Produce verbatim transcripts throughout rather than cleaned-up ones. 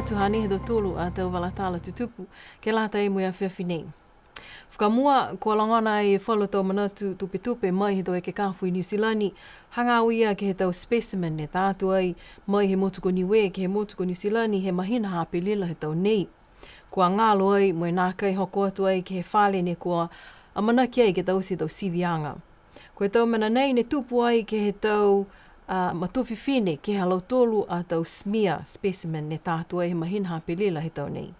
Tuhanei he tau tolu a tau vala tala tutupu ke lata mo e afiafi nei. Fakamua, kua logona e falu tau manatu tupetupe mai he tau ekekafo i Niu Silani, hagaao ia ke he tau specimen ne ta atu ai mai he motu ko Niue ke he motu ko Niu Silani he mahina ha Apelila he tau nei. Kua galo ai mo e nākai hoko atu ai ke he fale ne kua amanaki ai ke taute e tau siviaga. Ko e tau mena nei ne tupu ai ke he tau, a, matua fifine ke he ha lautolu a tau smear specimen ne ta atu ai he mahina ha Apelila he tau nei.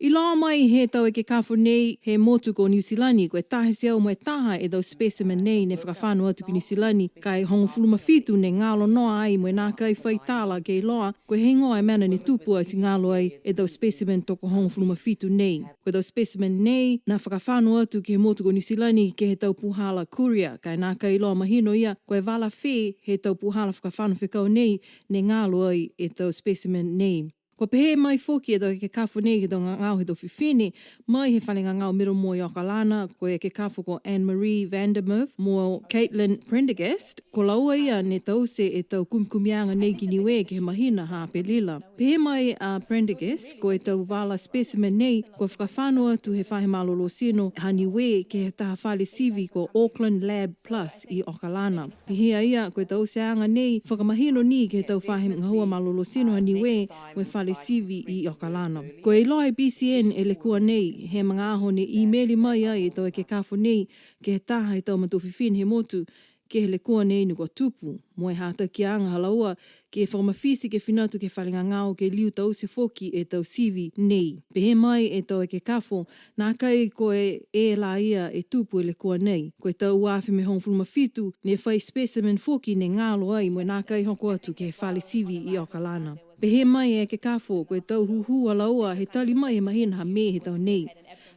Iloa mai he tau ekekafo nei he motu ko Niu Silani, ko e taha e teau mo e taha e tau specimen nei ne fakafano atu ki Niu Silani, ka e hogofulu ma fitu ne galo noa ai mo e nākai fai tala ke iloa ko e heigoa e mena ne tupu ati galo ai e tau specimen tokohogofulu ma fitu nei. Ko e tau specimen nei ne fakafano atu ke he motu ko Niu Silani ke he tau puhala courier, ka e nākai iloa mahino ia ko e vala fē he tau puhala fakafano fekau nei ne galo ai e tau specimen nei. Kua pehē mai foki e tau ekekafo nei ke he tau gagao he tau fifine mai he fale gagao Middlemore i Okalana, ko e ekekafo ko Anne Marie Vandermurf mo Caitlin Prendergast, ko laua ia ne taute e tau kumikumiaga nei ki Niue ke he mahina ha Apelila. Pehē mai a Prendergast, ko e tau vala specimen nei kua fakafano atu he faahi malolō tino ha Niue ke he taha fale sivi ko Auckland Lab Plus i Okalana. Pihia ia, ko e tauteaga nei fakamahino ni ke he tau faahi gahua malolō tino ha Niue mo e fale sivi i Okalana. Kua iloa e BCN e lekua nei he magaaho ne imeli mai ai e tau ekekafo nei ke he taha he tau matua fifine he motu ke he lekua nei ne kua tupu, mo e hatakiaga ha laua ke fakamafiti ke fina atu ke he fale gagao ke liu taute foki e tau sivi nei. Pehē mai e tau ekekafo, nākai ko e e la ia e tupu e lekua nei. Ko e tau ua afe mo e hogofulu ma fitu ne fai specimen foki ne galo ai mo e nākai hoko atu ke he fale sivi i Okalana. Pehē mai e ekekafo, ko e tau hūhū a laua he tali mai he mahina ha Me he tau nei.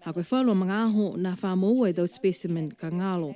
Ha ko e falu a magaaho ne fa moua e tau specimen ka galo.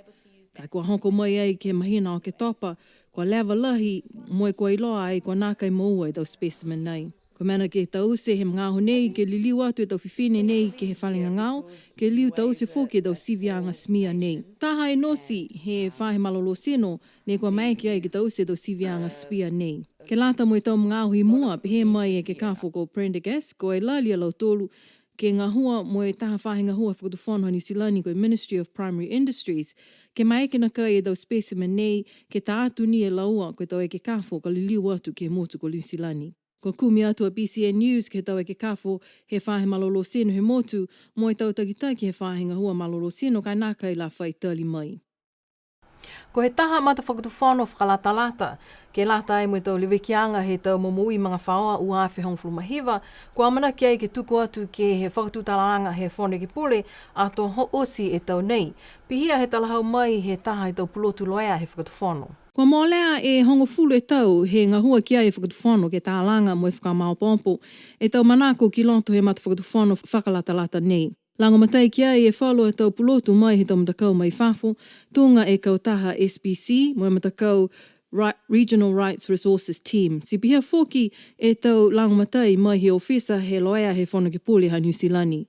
Ka kua hoko mai ai ke he mahina Oketopa, kua leva lahi mo e kua iloa ai kua nākai moua e tau specimen nei. Ko e mena ke taute he magaaho nei ke liliu atu e tau fifine nei ke he fale gagao, ke liu taute foki e tau siviaga smear nei. Taha e nosi he faahi malolō tino ne kua maeke ai ke taute e tau siviaga smear nei. Ke lata mo e tau magaaho i mua, pehē mai e ekekafo ko Prendergast, ko e lali a lautolu ke gahua mo e taha faahi gahua fakatufono ha Niu Silani ko e Ministry of Primary Industries, ke maeke nakai e tau specimen nei, ke ta atu ni e laua ko e tau ekekafo ka liliu atu ke he motu ko Niu Silani. Kua kumi atu a BCN News ke he tau ekekafo he faahi malolō tino he motu, mo e tau takitaki he faahi gahua malolō tino ka e nākai la fai tali mai. Ko e taha matafakatufono fakalatalata, ke lata ai mo e tau levekiaga he tau momoui magafaoa ua afe hogofulu ma hiva, kua amanaki ai ke tuku atu ke he fakatutalaaga he Fono Ekepule ato ho-, oti e tau nei. Pihia he talahau mai he taha he tau pulotu loea he fakatufono. Kua molea e hogofulu e tau he gahua ki ai e fakatufono ke talaga mo e fakamaopoopo e tau manako ki loto he matafakatufono fakalatalata nei. Lagomatai ki ai e falu a tau pulotu mai he tau matakau mai fafo, tuga e kautaha SPC, mo e matakau Ri-, Regional Rights Resources Team. Ti pihia foki e tau lagomatai mai he ofisa he loea he Fono Ekepule ha Niu Silani.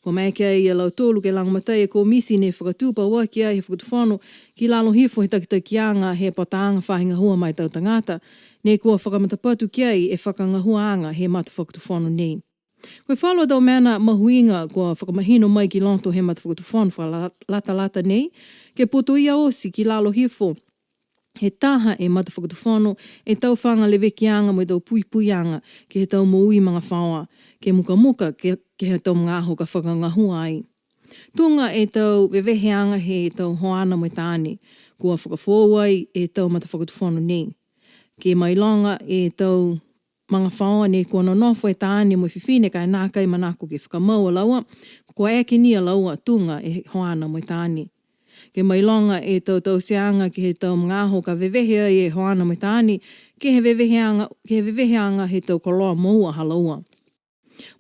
Kua maeke ai a lautolu ke lagomatai e komiti ne fakatū pauaki ai he fakatufono ki lalo hifo he takitakiaga he pataaga faahi gahua ma e tau tagata, ne kua fakamatapatu ki ai e fakagahuaaga he matafakatufono nei. Ko e falu a tau mena mahuiga kua fakamahino mai ki loto he matafakatufono fakalatalata nei, ke putoia oti ki lalo hifo he taha e matafakatufono e tau faga levekiaga mo e tau puipuiaga ke he tau moui magafaoa, ke mukamuka ke, ke he tau magaaho ka fakagahua ai. Tuga e tau veveheaga he tau hoana mo e taane, kua fakafoou ai e tau matafakatufono nei. Ke mailoga e tau magafaoa ne kua nonofo e taane mo e fifine ka e nākai manako ke fakamau a laua, kua eke ni a laua tuga e hoana mo e taane. Ke mailoga e tau tauteaga ke he tau magaaho ka vevehe ai e hoana mo e taane, ke he veveheaga, ke he veveheaga he tau koloa moua ha laua.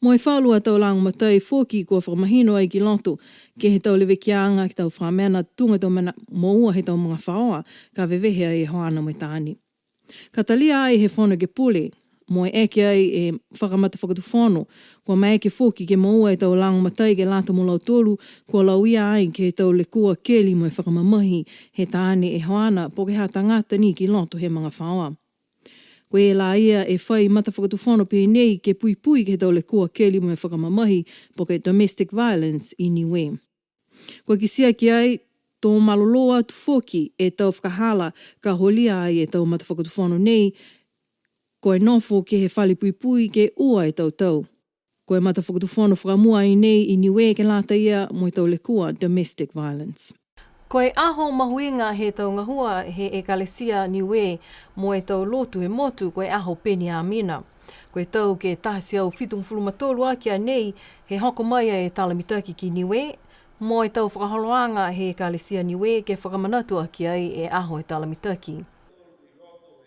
Mo e falu a tau lagomatai foki kua fakamahino ai ki loto, ke he tau levekiaga, ke he tau fakamena, tuga e tau mena moua he tau magafaoa, ka vevehe ai e hoana mo e taane. Ka talia ai he Fono Ekepule, mo e eke ai e fakamatafakatufono, kua maeke foki ke moua e tau lagomatai ke lata mo lautolu, kua lauia ai ke he tau lekua keli mo e fakamamahi he taane e hoana, po ke ha tagata ni ki loto he magafaoa. Ko e lā ia e fai matafakatufono pehē nei ke puipui ke he tau lekua keli mo e fakamamahi, po ke domestic violence i Niue. Kua kitia ki ai, to malolō atu foki e tau fakahala ka holia ai e tau matafakatufono nei, ko e nofo ke he fale puipui ke ua e tau tau. Ko e matafakatufono fakamua ai nei i Niue ke lata ia mo e tau lekua domestic violence. Ko e aho mahuiga he tau gahua he Ekalesia Niue mo e tau lotu he motu ko e aho Peniamina. Ko e tau ke taha e teau fitugofulu ma tolu aki a nei he hoko mai e tala mitaki ki Niue, mo e tau fakaholoaga he Ekalesia Niue ke fakamanatu aki ai e aho he tala mitaki.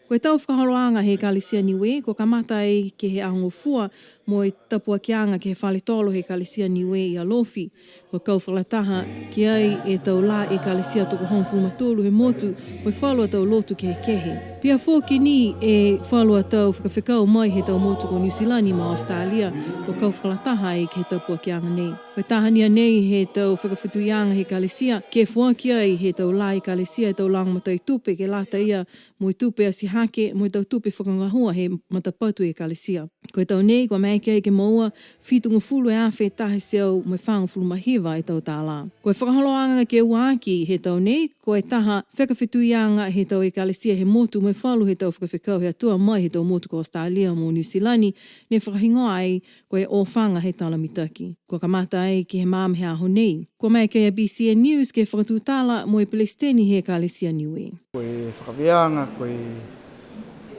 Ko e tau fakaholoaga he Ekalesia Niue, kua kamata ai ke he Aho Gofua mo e tapuakiaga ke he fale tolo he Ekalesia Niue i Alofi. Kua kau fakalataha ki ai e tau lā Ekalesia tokohogofulu ma tolu he motu, mo e falu a tau lotu kehekehe. Pihia foki ni e falu a tau fakafekau mai he tau motu ko Niu Silani mo Australia, kua kau fakalataha ai ke he tapuakiaga nei. Ko e taha ni a nei he tau fakafetuiaga he Ekalesia, ke foaki ai he tau lā Ekalesia e tau lagomatai tupe ke lata ia mo e tupe atihake, mo e tau tupe fakagahua he matapatu Ekalesia. Ko e tau nei, kua maeke ai ke moua fitugofulu e afe taha e teau mo e fāgofulu ma hiva e tau tālā. Ko e fakaholoaga ke ua aki he tau nei, ko e taha fakafetuiaga he tau Ekalesia he motu mo e falu he tau fakafekau he Atua mai he tau motu ko Australia mo Niu Silani, ne fakahigoa ai ko e Ofaga he Tala Mitaki. Kua kamata ai ke he magaaho he aho nei. Kua maeke a BCN News ke fakatutala mo e Pelesiteni he Ekalesia Niue. Ko e fakavēaga, ko e,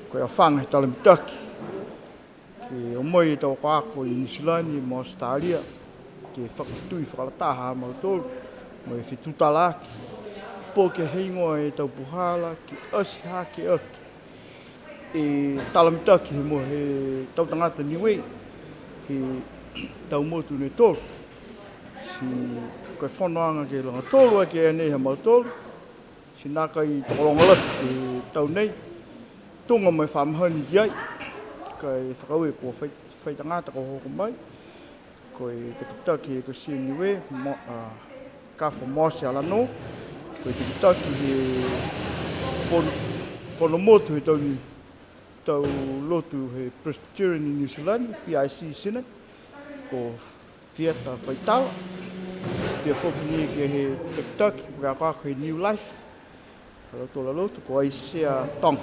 ko e Ofaga he Tala Mitaki. Ke o mai e tau akoako i Niu Silani mo Australia, ke fakafetui fakalataha a mautolu, mo e fetutalaaki. Po ke heigoa e tau puhala, ke atihake aki e tala mitaki he mo e tau tagata Niue, he tau motu ne tolu. Ti ko e fonoaga ke laga tolu aki a nei ha mautolu, ti nākai tokologa lahi e tau nei, tuga mo e fa mahani ki ai, ka e fakaaue kua fai, fai tagata kua hoko mai. Ko e takitaki he Ekalesia Niue, mo, a, Kafo Moaasi Alano. Ko e takitaki he fono, fono motu he tau ni, tau lotu he Presbyterian i Niu Silani, PIC Synod, ko Fieta Faitala. Pihia foki ni ke he takitaki, ko e akoako he New Life. A lautolu a lotu, ko Aisea Toga.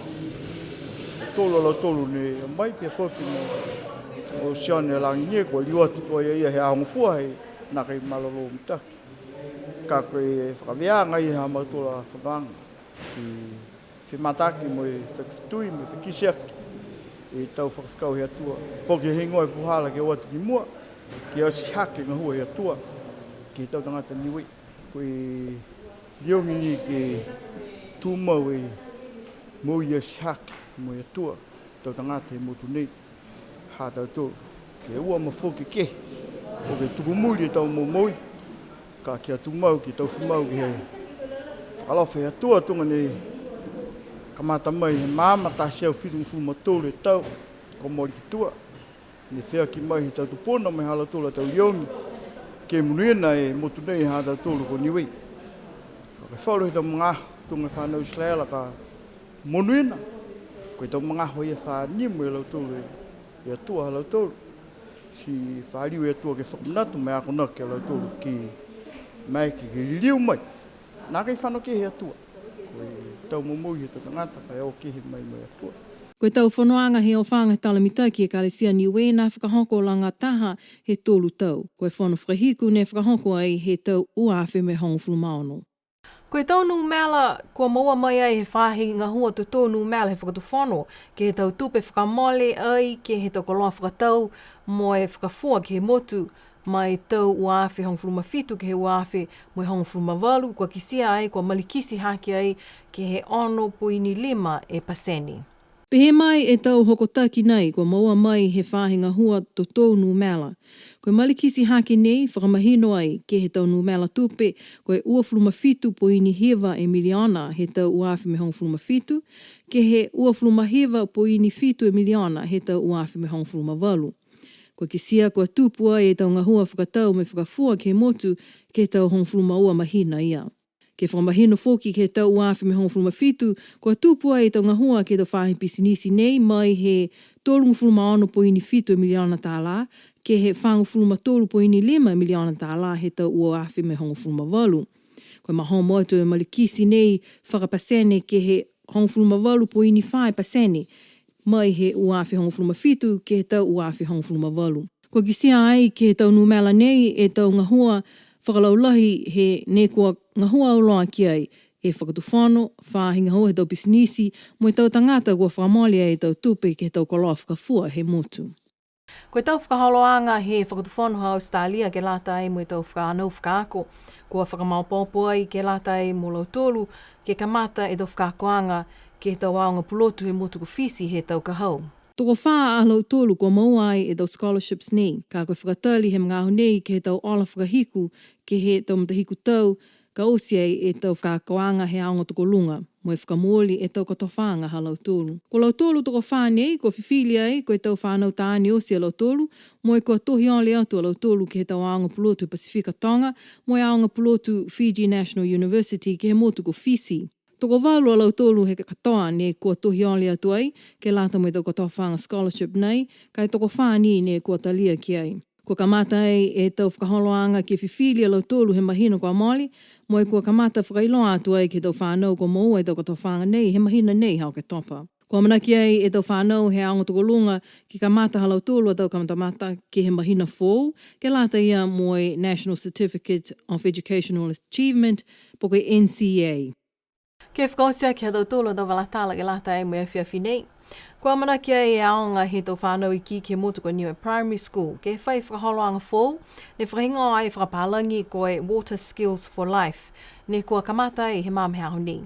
Tolu a lautolu ne o mai, pihia foki mo, mo Sione Lagigie, kua liu atu tuai a ia he Aho Gofua he nākai malolō mitaki. Ka ko e fakavēaga ia ha mautolu a fonoaga. Ke femataki mo e fakafetui, mo e fakakite aki e tau fakafekau he Atua. Po ke heigoa e puhala ke o atu ki mua, ke atihake e gahua he Atua ke he tau tagata Niue. Ko e liogi ni ke tumau e moui atihake mo e Atua, tau tagata he motu nei, ha tautolu. Ke ua mafoke kehe, po ke tuku muli e tau momoui, ka kia tumau, ke tau fumau ke he fakaalofa he Atua, tuga ne kamata mai he maama taha e teau fitugofulu ma tolu e tau, kua mole ki tua. Ne feaki mai he tau tupuna mo e ha lautolu a tau liogi, ke monuina e motu nei ha tautolu ko Niue. Ka ko e falu he tau magaaho, tuga e fanau Isaraela ka monuina, ko e tau magaaho ia fa nimo e lautolu e, e Atua ha lautolu. Ti fa liu e Atua ke fakamanatu mo e akonaki a lautolu ke maeke ke liliu mai. Nākai fano kehe he Atua. Ko e tau momoui he tau tagata, fai o kehe mai mo e Atua. Ko e tau fonoaga he Ofaga he Tala Mitaki Ekalesia Niue ne fakahoko lagataha he tolu tau. Ko e fono fakahiku ne fakahoko ai he tau ua afe mo e hogofulu ma ono. Ko e tau numela kua moua mai ai he faahi gahua totou numela he fakatufono, ke he tau tupe fakamole ai ke he tau koloa fakatau mo e fakafua ke he motu, mai tau ua afe hogofulu ma fitu ke he ua afe mo e hogofulu ma valu, kua kitia ai kua malikiti hake ai ke he ono poini lima e pasene. Pehē mai e tau hokotaki nei kua moua mai he faahi gahua totou numela. Ko e malikiti hake nei fakamahino ai ke he tau numela tupe, ko e uafulu ma fitu poini hiva e miliona he tau ua afe mo e hogofulu ma fitu, ke he uafulu ma hiva poini fitu e miliona he tau ua afe mo e hogofulu ma valu. Kua kitia kua tupu ai e tau gahua fakatau mo e fakafua ke he motu ke he tau hogofulu ma ua mahina ia. Ke fakamahino foki ke he tau ua afe mo e hogofulu ma fitu, kua tupu ai e tau gahua ke he tau faahi pisinisi nei mai he tolugofulu ma ono poini fitu e miliona tālā, ke he fagofulu ma tolu poini lima miliona tālā he tau ua afe mo e hogofulu ma valu. Ko e mahomo atu e malikisi nei fakapasene ke he hogofulu ma valu poini fā e pasene, mai he ua afe hogofulu ma fitu ke he tau ua afe hogofulu ma valu. Kua kitia ai ke he tau numela nei e tau gahua fakalaulahi he ne kua gahua auloa ki ai e fakatufono, faahi gahua he tau pisinisi, mo e tau tagata kua fakamole ai e tau tupe ke he tau koloa fakafua he motu. Ko e tau fakaholoaga he fakatufono ha Australia ke lata ai mo e tau fānau fakaako, kua fakamaopoopo ai ke lata ai mo lautolu, ke kamata e tau fakaakoaga ke he tau aoga pulotu he motu ko Fisi he tau ka hau. Tokofā a lautolu kua moua ai e tau scholarships nei, ka ko e fakatali he magaaho nei ke he tau ola fakahiku, ke he tau matahiku tau, ka oti ai e tau fakaakoaga he aoga tokoluga, mo e fakamooli e tau kotofaaga ha lautolu. Ko lautolu tokofā nei, kua fifili ai ko e tau fānau taane oti a lautolu, mo e kua tohi ole atu a lautolu ke he tau aoga pulotu Pasifika Toga, mo e aoga pulotu Fiji National University ke he motu ko Fisi. Tokovalu a lautolu he katoa ne kua tohi ole atu ai, ke lata mo e tau kotofaaga scholarship nei, ka e tokofā ni ne kua talia ki ai. Kua kamata ai e tau fakaholoaga ke fifili a lautolu he mahina kua mole, mo e kua kamata fakailoa atu ai ke he tau fānau kua moua e tau kotofaaga nei he mahina nei ha Oketopa. Kua amanaki ai e tau fānau he aoga tokoluga ke kamata ha lautolu a tau kamatamata ke he mahina foou, ke lata ia mo e National Certificate of Educational Achievement, po ke N C A. Ke fakaoti aki ha tautolu a tau vala tala ke lata ai mo e afiafi nei. Kua amanaki ai e aoga he tau fānau iki ke he motu ko Niue Primary School ke fai fakaholoaga foou, ne fakahigoa ai fakapālagi ko e Water Skills for Life, ne kua kamata ai he magaaho nei.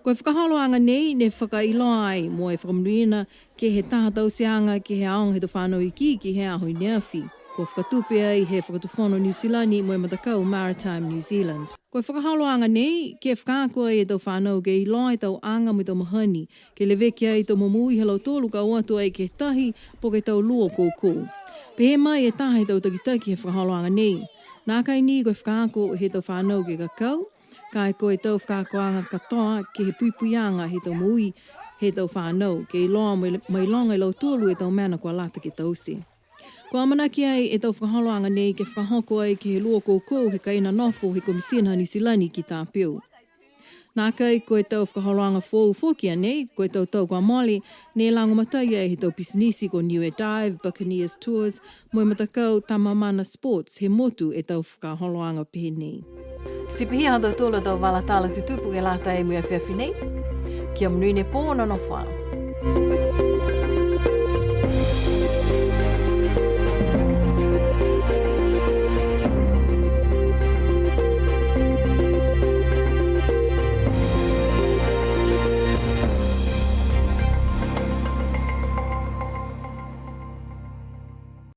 Ko e fakaholoaga nei ne fakailoa ai mo e fakamonuina ke he taha tauteaga ke he aoga he tau fānau iki ke he aho i neafi. Kua fakatupe ai he Fakatufono Niu Silani mo e matakau Maritime New Zealand. Ko e fakaholoaga nei, ke fakaako ai e tau fānau ke iloa e tau aga mo e tau mahani, ke leveki ai e tau momoui ha lautolu ka o atu ai ke he tahi, po ke tau luo koukou. Pehē mai e taha he tau takitaki he fakaholoaga nei. Nākai ni ko e fakaako he tau fānau ke kakau, ka e ko e tau fakaakoaga katoa ke he puipuiaga he tau moui he tau fānau, ke iloa mo e mailoga e lautolu e tau mena kua lata ke taute. Kua amanaki ai e tau fakaholoaga nei ke fakahoko ai ke he luo koukou he kaina nofo he Komisina ha Niu Silani ki Tapeu. Nākai ko e tau fakaholoaga foou foki a nei, ko e tau tau kua mole, ne lagomatai ai he tau pisinisi ko Niue Dive, Buccaneers Tours, mo e matakau Tamamana Sports, he motu e tau fakaholoaga pehē nei. Ti pihia ha tautolu a tau vala tala tutupu ke lata ai mo e afiafi nei. Kia monuina e pō, nonofo ā.